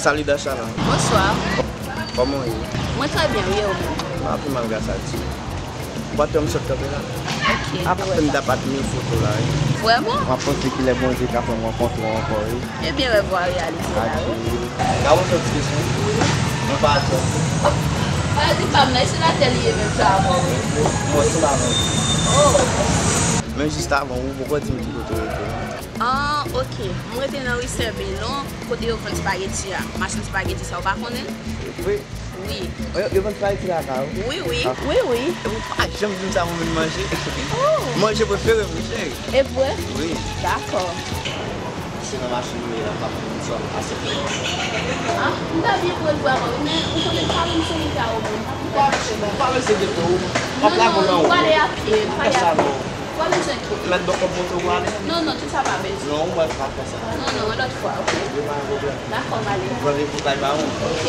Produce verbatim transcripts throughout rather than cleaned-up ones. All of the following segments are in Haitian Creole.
Salut Dachala. Bonswa. Kòman w ye? Mwen trè byen, wi, e ou menm? M pa pi mal, gras a Dye. Ou pa t wè m sot kanpe la? Ok. Apre m t ap admire foto la, wi. Vrèman? M ap panse kilè Bondye ka fè m rankontre w ankò, wi. Ebyen, rèv ou a reyalize la, wi. Gade yon ti kesyon. Mwen pa atann. Paradis pa m nan, e se latè li ye menm jan avè w, wi. Mwen se la menm. Oh. Men jis avan, ou poko di m ki kote w rete, non? Ah, ok. Mwen rete nan ri Sèbelon, kote yo vann spageti a. Machann spageti sa, ou pa konnen l? Vre? Wi. Yo, yo vann spageti lakay ou? Wi, wi. Ah. Wi, wi. Ou pa janm di m sa pou m vin manje. Oh. Manje prefere m, wi, cheri. E vre? Wi. Dakò. Se nan machin nou ye la, m ap vin sot a sèt è. Ah, m ta byen pran l vrèman, wi, men ou konnen m pa renmen se leta yo menm. Ou pa renmen se leta, ou pa renmen se geto, ou ap lave w nan ou. Non, non, m prale a pye, m prale a pye. Ou pa bezwen enkyete. Mèt bò kòb monte ou prale? Non, non, tout sa pa bezwen. Non, ou mwen pa fè sa. Non, non, yon lòt fwa, ok? Yo pa gen pwoblèm. Dakò, m ale. Randevou kay Bawon. Ok.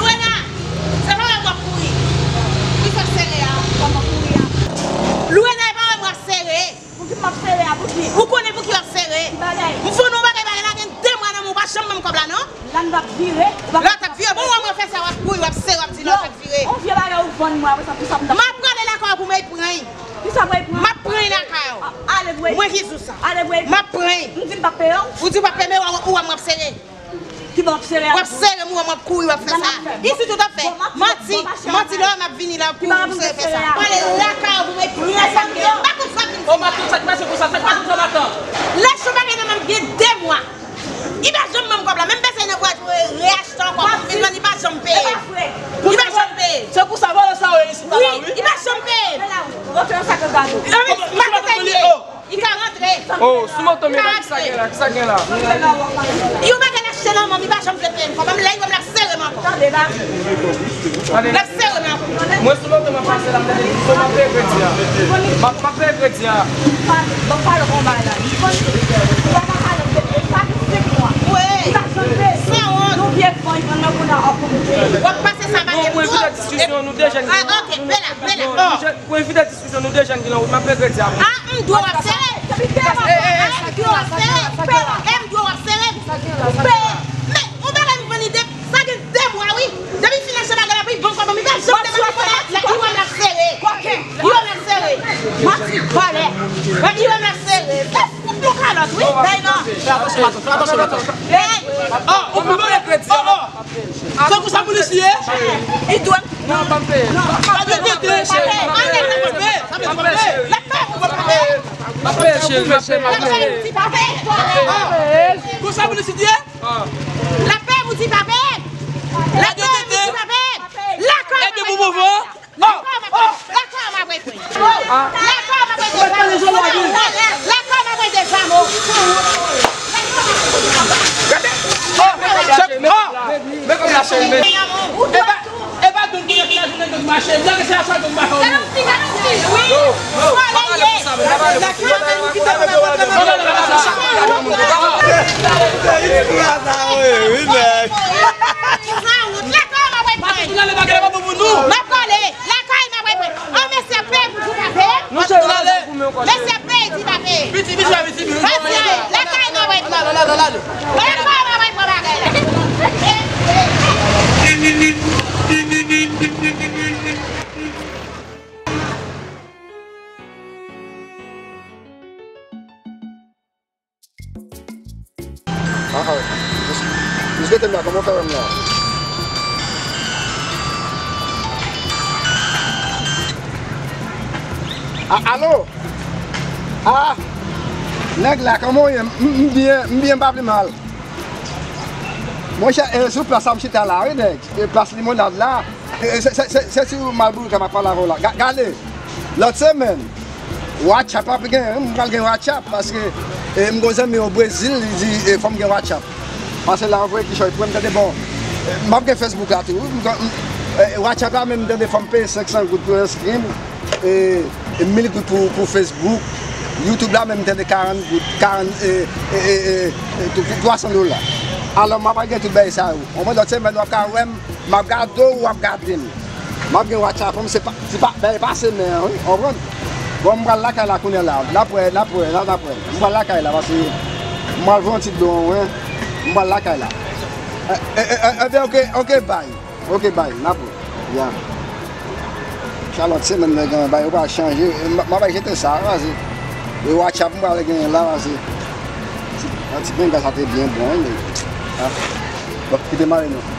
Louena, se pa wè w ap kouri. Poukisa w sere a? Kòman kouri a? Louena, e pa wè w ap sere. Pouki m ap sere a, pouki? Ou konnen pouki w ap sere? Ki bagay? M fè w yon bagay, bagay la gen de mwa nan men w, ou pa janm ban m kòb la, non? La n ap vire. Lè w t ap vire, bon, w ap fè sa, w ap kouri, w ap sere, w ap di lè w t ap vire. Yon vye bagay ou vann mwen, apre sa, pou sa m t ap. M ap prale lakay ou pou m al pran l. Kisa pou al pran? M ap pran l lakay ou. A, ale vre. Mwen ki di w sa. Ale vre. M ap pran l. M di m p ap peye w. Ou di w p ap peye m, ou wè m ap sere. Ki ban w ap sere a? W ap sere m, ou wè m ap kouri, w ap fè sa. Isit ou t ap fè. Manti, manti, lè w wè m ap vini la pou m sere fè sa. M ale lakay ou pou m al pran sa m gen. M pa konn sa m vin di. O, matant, sa k pase konsa? Sa k pase konsa, matant? Lè cho bagay nan men m gen de mwa. Li pa janm ban m kòb la. Menm pèsè nan vwaj mwen reyachte ankò pou m vin vann, li pa janm peye. Li pa janm peye. Se pou sa vòlè sa yo ye isit la, wi. Li pa janm peye. Rantre nan sak gado. Li ka rantre. Oh, sou moto m ye la, kisa gen la, kisa gen la? Li yon bagay l achte nan men m, li pa janm vle peye m kòb. Menm lè li wè m, l ap sere m ankò. Tande la. L ap sere m ankò. Mwen sou moto m ap pase la, m tande di, m ap peye kredi a. M ap, m ap peye kredi a. Bon, pale konba la. Ou pa ka pale, sa gen senk mwa. Wi. Ou pa janm peye. Sanwont. Nou vye fan, li pran nan kounye a, w ap konn peye. W ap pase sa, pa gen. Bon, pou evite diskisyon, nou de jèn ki. Ah, ok, bela, bela. Pou evite diskisyon, nou de jèn ki nan wout, m ap peye kredi a. Ah, m dwe w ap sere. Eh, eh, eh, ah, m dwe w ap sere. Eh, m dwe w ap sere. Peye. Men, yon bagay m vann ide, sa gen de mwa, wi. Depi fin achte bagay la, pou li ban m kòb, li pa janm demann kòb la, li wè m l ap sere. Li wè m l ap sere. Vòlè. Li wè m l ap sere. Fè m yon kalòt, wi. Bay non. Fè atansyon, fè atansyon, fè atansyon. Hey. Oh, ou pou mwen kredi. Oh, oh. Se konsa polis ye? Li dwe. Non, pa m peye. Non, pa m peye, non, pa m peye, cheri, pa m peye. Pa m peye, cheri, pa m peye. Pa m peye, cheri, pa m peye, pa m peye. Konsa polis ye? Lapè pou di pa peye. Lapè pou di pa peye. Lakay mwen. Lakay mwen. Lakay mwen. Lakay mwen. Lakay mwen. Lakay mwen. Gade. Oh, chèf. Oh. Men kòm la chèf, men. E pa, e pa gang ki nan jounen gang mache. Blan se a sa gang mache ou. Wi. Yo, yo, pa pale konsa, men. Pa pale konsa. Non, non, non, non, non. Lakay m ap reprann. M ap kole. Lakay m ap reprann. An, mesye, peye pou di pa peye. Non, cheri, pa peye pou mwen ankò, cheri. Mesye, peye, di pa peye. Piti, piti, piti, piti. Pase, lakay m ap reprann. Lakay m ap reprann bagay la. Ah, ah. Jis, jis rete m la, kòman w fè wè m la? Ah, alo? Ah! Nèg la, kòman w ye? M, m byen, m byen, pa pi mal. Monchè, e, sou plas sa m chita la, wi, nèg. E, plas Limonad la. E, se, se, se, se sou Malbourik m ap pale avè w la. Ga-, gade, lòt semèn, WhatsApp ap gen, m pral gen WhatsApp, paske, e, m gon zanmi o Brezil, li di, e, fò m gen WhatsApp. Paske la, anvoye kichòy pou m tande, bon, e, m ap gen Facebook la tou, wi. M, m, e, WhatsApp la menm, m tande fò m peye senk san goud pou enskri m. E, e mil goud pou, pou Facebook. YouTube la menm, m tande karant goud, karant, e, e, e, e, e, twa san dola. Alò, m ap gen tout bagay sa yo. Yon lòt semèn, w ap ka wè m, m ap gade w, w ap gade m. M ap gen WhatsApp, se pa, se pa, bagay pase men, wi, w konprann? Bon, m pral lakay la kounye a la. N ap wè, n ap wè, n ap wè. M pral lakay la, paske m pral voye yon ti dlo, wi. M pral lakay la. E, e, e, e, ebyen, oke, oke, bay. Oke, bay, n ap wè. Ya. Kalòt semèn nan gen bay, ou pa chanje. M, m ap jete sa, pase. E WhatsApp, m pral gen la, pase. Ti, ti penga sa te byen bon, wi, men. Ah. Bon, kite m ale non.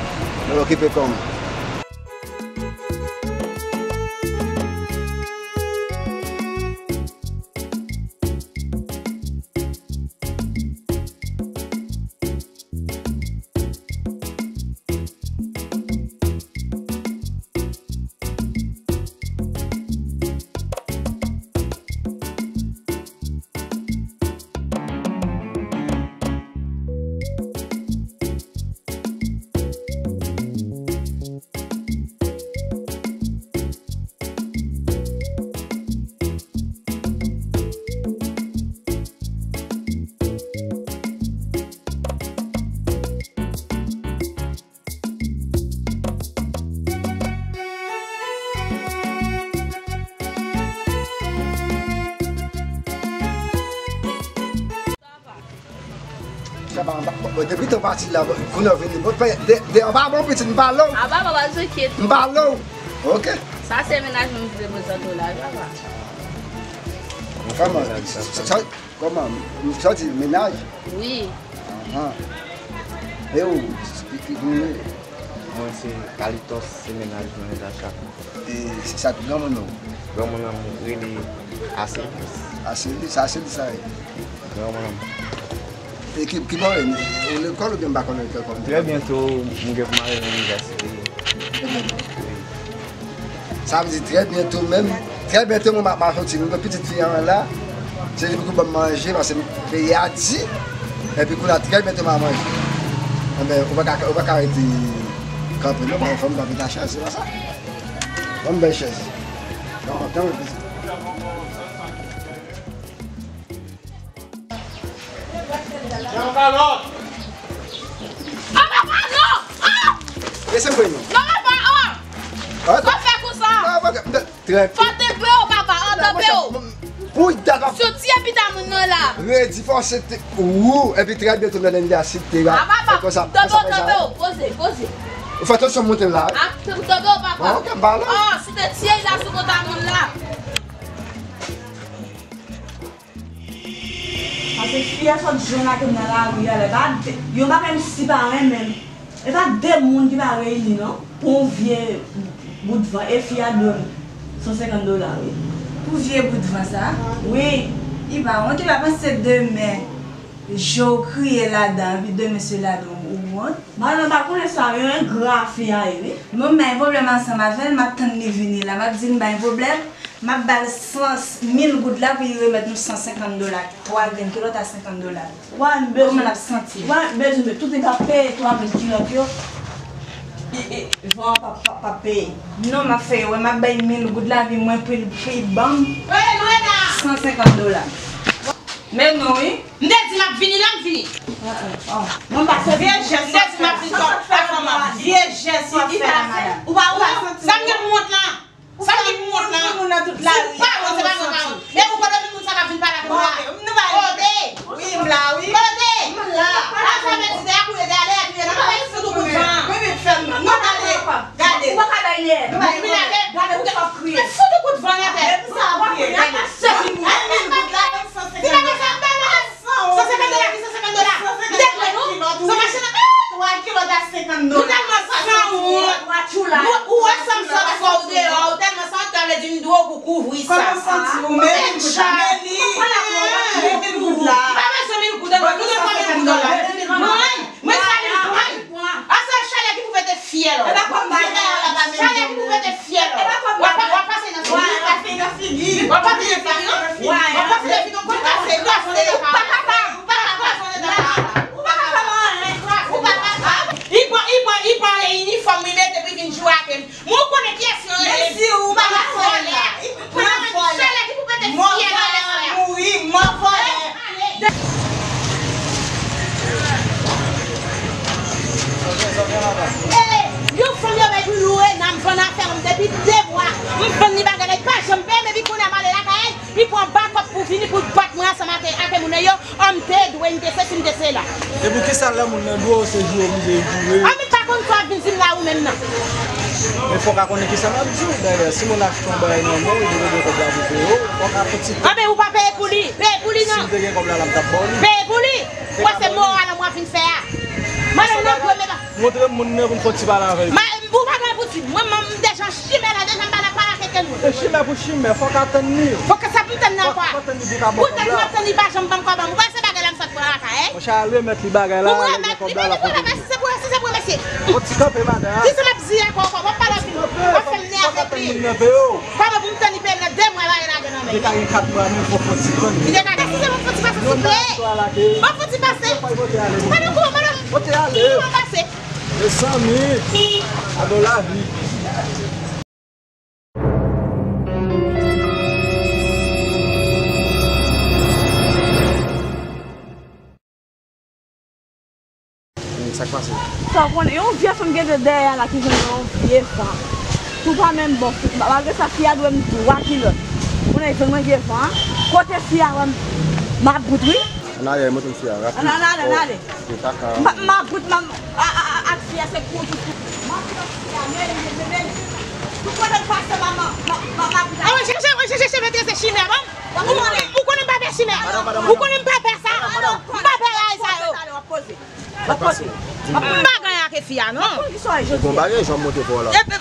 Mwen okipe kò m. Sa pa anba, bon, depi tan pati la, bon, kounye a vini, bon, de, de, anba bon pitit, m pa lou. Anba, papa, se kye tou. M pa lou. Oke. Sa se mennaj mwen ki te prezante w la, papa. Kòman? Sa, sa, kòman? Sa w di, mennaj? Wi. Ahan. E ou, ki, ki, ki moun ou ye? Mwen se Kalitos, se mennaj mwen, Zacha. E se sa tou granmoun nan? Granmoun nan rele Aseli. Aseli, sa Aseli sa ye? Granmoun nan. E ki, ki bò e? Ou lekòl oubyen m pa konnen lekòl kòm? Trè byento, m gen pou m ale nan inivèsite. Wi. Sa vle di trè byento menm, trè byento mwen m ap, m ap soti. Mwen gen pitit fi an la, se li pou ban m manje, paske peyi a di, epi kounye a trè byento m ap manje. Enben, ou pa ka, ou pa ka rete kanpe non, ban yon fanm kanpe ta chèz, se pa sa. Ban m bèl chèz. Tan, tan, Nan kalòt! Ah, papa, non! Ah! Lese m pran non. Non, papa, ah! Ah, fò fè konsa! Ah, papa, trè. Fò tanpe w, papa, ah, tanpe w. Pou dat ap soti epi ta moun nan la. Redi fòse te ou, epi trè byento nan lennmi a site la. Ah, papa, tanpe w, tanpe w, poze, poze. Ou fè tansyon monte la. Ah, tanpe w, papa. Ah, ok, m pa la. Ah, si te tiye la sou kont a moun la. Paske fi a sot jwenn ak m nan lari a, lè pa de, yon bagay m si pa renmen m. E pa de moun ki pa reyini non, pou yon vye bout van, e fi a dwe m san senkant dola, wi. Pou vye bout van sa? Wi. Li pa wont, li pa panse demen je w kriye ladan, epi demen se ladan ou wont. Madanm pa konnen sa, yon engra fi a ye, wi. Bon, m bay pwoblèm ansanm avè l, m ap tann li vini la, m ap di l m bay pwoblèm, m ap ba l san, mil goud la pou li remèt nou san senkant dola, twa grenn kilòt a senkant dola. Wè, m bezwen, kòman l ap santi l? Wè, m bezwen, men tout nèg ap peye twa grenn kilòt yo. E, e, van an p ap, p ap, p ap peye. Non, m ap fè yo wè, m ap bay mil goud lavi mwen pou l, pou l ban m san senkant dola. Men non, wi. M te di m ap vini la, m vini. Mwen pa sèvi. Vye jès w ap fè la. M te di m ap vini kò, pa fè m ap vini. Vye jès w ap fè la, madanm. Ou pa wont? Sa m gen pou wont la? Sa m gen pou wont la? Ou pa wont, se pa mwen, pa wont. E ou kote moun sa k ap vin pale avè m la? Kote? Wi, m la, wi. Kote? M la. Alfabetizè a kouri de ale, epi nan pa fout ou kout van. Wi, wi, fè m. Nou gade. Gade. Ou pa ka bay lè. Nou bay lè. Gade, ou te ap kriye. Men fout ou kout van atè. Depi sa ap kriye, gade. Ay, mil goud la, san senkant dola. San senkant dola, ki san senkant dola? M te kwè nou. Sa mache nan twa kilòt a senkant dola. Ou tèlman sanwont. Ou, ou wè sa m sot fè w deyò, ou tèlman sanwont, sa vle di m dwe w pou kouvri sa. Kòman santi w? Men mil goud la, men li. Men mil goud la. Ey, yon fanm yo mèt loure nan m vann afè m depi de mwa. M vann li bagay la, li pa janm peye m, epi kounye a m ale lakay, li pran bakòp pou vini pou bat mwen ansanm ak, ak moun yo. An m te dwe, m te sesi, m te sela. E poukisa lè moun nan dwe w, se jou oblije joure? An m pa konn sa w ap vin di m la ou menm nan. Men fò w ka konnen kisa m ap di w. Dayè, si moun achte yon bagay nan men w, li dwe gen kòb la pou peye w. Fò w ka fouti. Anben, ou pa peye pou li. Peye pou li non. Si m te gen kòb la, la m t ap ba w li. Peye pou li. Ou wè se moral an mwen vin fè a. Madanm nan dwe men pa. Montre m moun nan pou m fè yon ti pale avè l. Ma, ou pa gen pou di. Mwen, mwen, m deja chimè la, deja m pa nan pale ak okenn moun. E chimè pou chimè, fò w ka tann li. Fò w ka sa pou m tann nan kwa? Fò w tann li pou w ka ban kòb la. Pou tann li, m ap tann li, pa janm ban m kòb an. Ou kwè se bagay la m sot pran lakay, eh? Monchè, al remèt li bagay la, li gen kòb la, l ap remèt li. Si se pou, si se pou mesye. Yon ti kanpe, madanm. Kisa m ap di ankò, ankò? W ap pale anpil. W ap fè m nève plis. Kòman pou m tann li peye m nan de mwa, bagay la gen nan men. Li te ka gen kat mwa, men fò w fè yon ti tann. Li te ka gen, si se pou fè yon ti pase, souple. Ban fè yon ti pase. Madanm, kouman, madanm? Kote ale? Kouman pase? Mezanmi, gade lavi. Sa k pase? Sa w konnen, yon vye fanm gen de dèyè a la ki jwenn yon vye van. Tou pa menm bon, malgre sa, fi a dwe m twa kilòt. Konnen jwenn mwen vye van an. Kote fi a wè m, m ap bout, wi. Ann ale, montre m fi a, rapid. Ann ale, ann ale. Oh, se kaka. M ap, m ap bout, m ap, a, a, a, ak fi a, se kou, kou, kou. M ap bout ak fi a, men, men, men, men. Tout kote l pase, m ap, m ap, m ap, m ap bout ak fi a. Ou chèche, ou chèche cheve trese chimè, bon? Ou konnen, ou konnen m pa pè chimè. Ou konnen m pa pè sa. M pa pè bagay sa yo. Sa k pase? M pa gen anyen ak fi a, non. Ou gon bagay, jan m monte pou w la. Epi,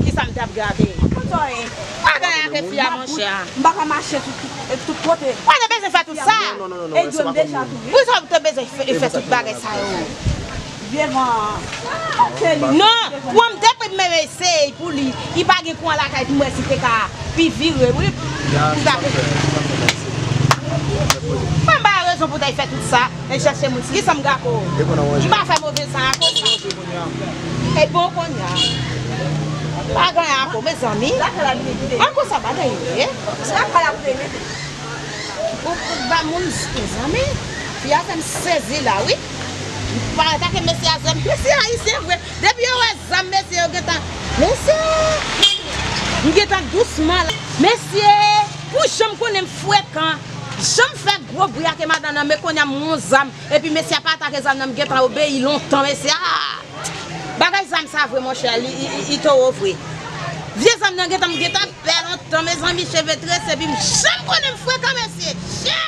kisa m t ap gade? M pa gen anyen ak fi a, monchè. M pa ka mache tout, tout, tout kote. Ou pa te bezwen fè tout sa. Non, non, non, non, se pa kòm moun. Poukisa ou te bezwen fè, fè tout bagay sa yo? Vye van. Non, pran m te pran m eseye pou li. Li pa gen kouran lakay pou m wè si te ka pi vire, wi. M ta fè. Mwen pa rezon pou ta fè tout sa. E chèche moun. Kisa m gako? M pa fè move san akoz sa. E bon kounye a. Pa gen anyen ankò, mezanmi. An konsa bagay yo ye. Ou, ou ba moun, mezanmi. Fi a fè m sezi la, wi. M pa atake mesye a zam. Mesye ayisyen vre. Depi yo wè zam, mesye yo gentan. Mesye! M gentan dousman la. Mesye! Pou jan m konnen m frekan. Jan m fè gwo bri ak madanm nan, men kounye a m gon zam. Epi mesye a pa atake zam nan, m gentan obeyi lontan, mesye. Ah! Bagay zam sa vre, monchè, li, li, li, li towo vre. Vye zam nan gentan, m gentan pè lontan, mezanmi, cheve trese, epi m janm konnen m frekan, mesye. Shit!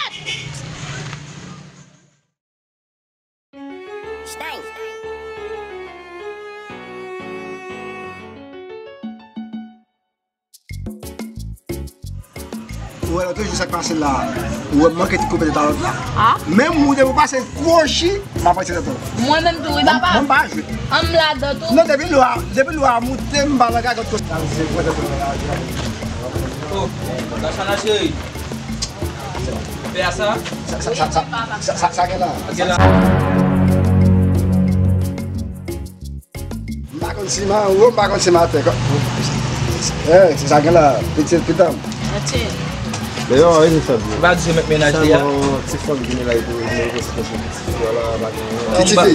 Ou wè lòt jou sa k pase la, ou wè m manke ti koupe tèt a lòt la. Ah. Menm ou depi w pase gwo chi, m ap retire tèt ou. Mwen menm tou, wi, papa. Mwen, mwen pa jwe. An m ladan tou. Non, depi lwa, depi lwa moute, m pa nan gagot kote. Oh, Tachana cheri. Pè a sa? Sa, sa, sa, sa, sa, sa gen la. Gen la. M pa konn si m anwo, m pa konn si m atè. Eh, se sa gen la, pitit pitanm. Atè. Deyò, e se fèb. Ou pa di se mèt mennaj li a. Sèlman ti fanm vini la, epi nou resite sou pitit fi a la, pa gen anyen. Pitit fi,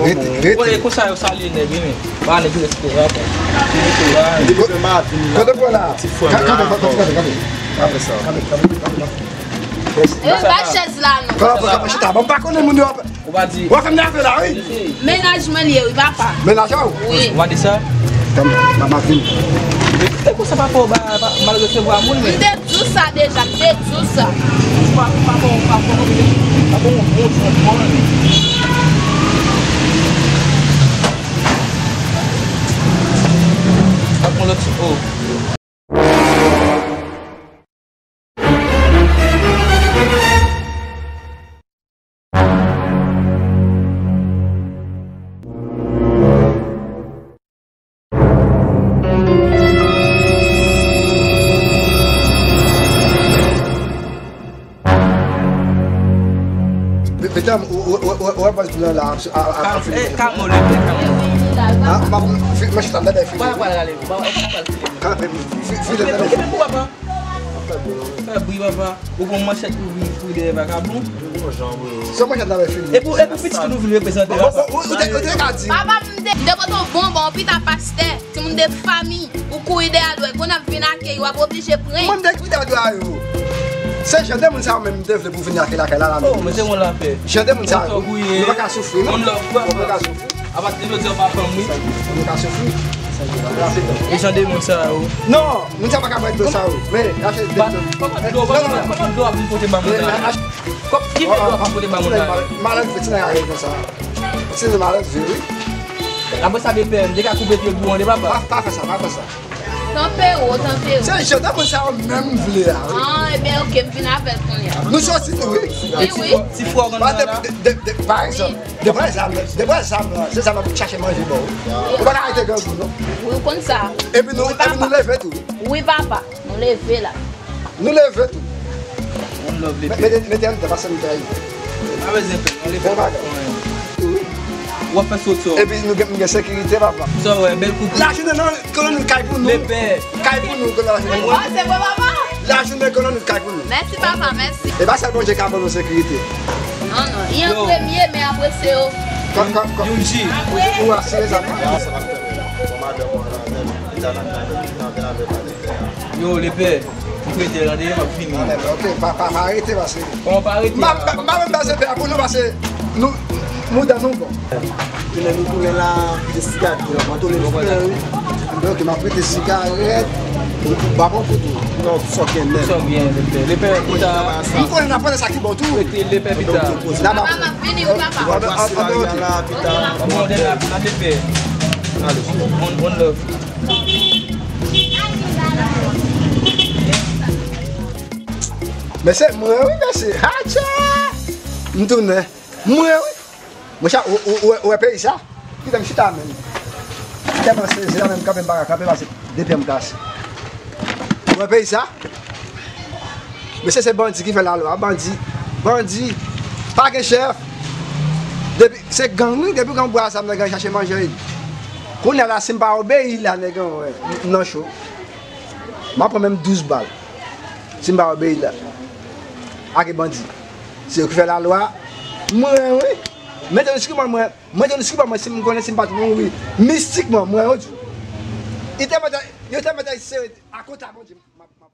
rete, rete. Konsa yo salye nèg, wi, men. Pa nèg yo resite la, bon. Kote pran la? Kanpe, kanpe, kanpe, kanpe. Apre sa. Kanpe, kanpe, kanpe, kanpe. Eh, bay chèz la non. Kanpe, kanpe, chita. Bon, m pa konnen moun yo ap Ou pa di. W ap fè m nève la, wi. Mennaj mwen li ye, wi, papa. Mennaj ou? Wi. Ou pa di sa? Tann, m ap vin. E konsa papa ou ba, ba, mal resevwa moun, men. M te di w sa deja, m te di w sa. Papa, papa, papa, papa, papa, ou bon, ou bon, ou bon. Papa, lòt, oh. Mesye, ou, ou, ou, ou, ou ap pale tou la, la, ap, ap, ap fini. Kalm, eh, kalm ou, leve, kalm ou. Ah, m ap, fi, machita, dèyè fini. Ou pa pral ale, ou pa, ou pa pral fini. Kalm, fi, fi, fi, dèyè fini. Fè bri, papa. Ou pran manchèt ou vin kouri dèyè vakabon. Sou mwen jan la fini. E pou, e pou pitit ou vin reprezante, papa. Ou, ou, ou te, ou te ka di. Papa m te, m te pote yon bonbon, pita pastè, timoun de fanmi, ou kouri dèyè l, wè, grann ap vin akeyi, w ap oblije pran. Mwen m te kite dwa yo. Se jan de moun sa yo menm m te vle pou vin lakay lakay la, la. Oh, men se yon lapè. Jan de moun sa yo. Nou pa ka soufri, non. Nou pa ka soufri. Apati de jodi a, w pa fanm, wi. Nou ka soufri. E jan de moun sa yo. Non, moun sa pa ka bay dlo sa yo. Men, achte de dlo. Kòman dlo, kòman dlo ap vin pote ba moun la? Kòman, ki dlo ap vin pote ba moun la? Malad fè ti nan kay konsa. Ti nan malad fè, wi. Apre sa, de pè, m te ka koupe pye bou an de papa. Pa, pa fè sa, pa fè sa. Tanpero, tanpero. Se jan de moun sa yo menm m vle a, wi. Ah, ebyen, oke, m vin avè l kounye a. Nou sòti tou, wi. Wi, wi. Ti fwa w konn nan la. De, de, de, pa egzanp, de pran zam, de pran zam lan, se zam lan pou chache manje ba w. Ou pa ka rete grangou, non. Wi, ou konn sa. Epi nou, epi nou leve tou. Wi, papa, nou leve la. Nou leve tou. One love, lepè. Mete, mete anndan, pase m pè. Pa bezwen pè, non, lepè. Bon bagay. Wi. W ap fè sot sò. Epi nou gen, nou gen sekirite, papa. Sa w wè, bèl koup. Lajounen nan koloni kay pou nou. Lepè. Kay pou nou, koloni lajounen. Wi, se bon, papa. Lajounen koloni kay pou nou. Mèsi, papa, mèsi. E pa sèl Bondye ka ban nou sekirite. Non, non. Li an premye, men apre se yo. Kòm, kòm, kòm. Younji. Ou asire sa. Yo, lepè. M prete, tande, m ap vini. Ok, pa, pa, pa rete, paske. Kòman pa rete? M ap, m ap, m ap pase pè a pou nou, paske nou, mouda nou bon. Tounen nou tounen la, de sigarèt, mwen tounen sigarèt, wi. Ok, m ap prete sigarèt, ba bon pou tou. Non, sòk gen men. Sòk gen, lepè. Lepè, pita. M konnen n ap pale sa ki bon tou. Lepè, pita. Papa, m ap vini, wi, papa. Bon, de la, pita. Bon, de la, pita, lepè. Allez. One, one love. Mesye, mwen wi, mesye. Atcha! M tounen. Mwen wi. Monchè, ou, ou, ou, ou wè peyi sa? Kite m chita menm. Tèlman sezi la menm kanpe m pa ka kanpe paske de pye m kase. Ou wè peyi sa? Mesye, se bandi ki fè lalwa, bandi. Bandi. Pa gen chèf. Depi, se gang wi, depi gang bwè zam nan, gang chache manje. Kounye a la, si m pa obeyi la, nèg an, wè, m nan cho. M ap pran menm douz bal. Si m pa obeyi la. Ake bandi. Se yo ki fè lalwa. Mwen, wi. Mete nou sou mwen, mwen. Mete nou sou mwen, si m konnen si m pa t mouri. Mistikman, mwen, yo di. Yo te mete, yo te mete sere akonta Bondye. M ap, m ap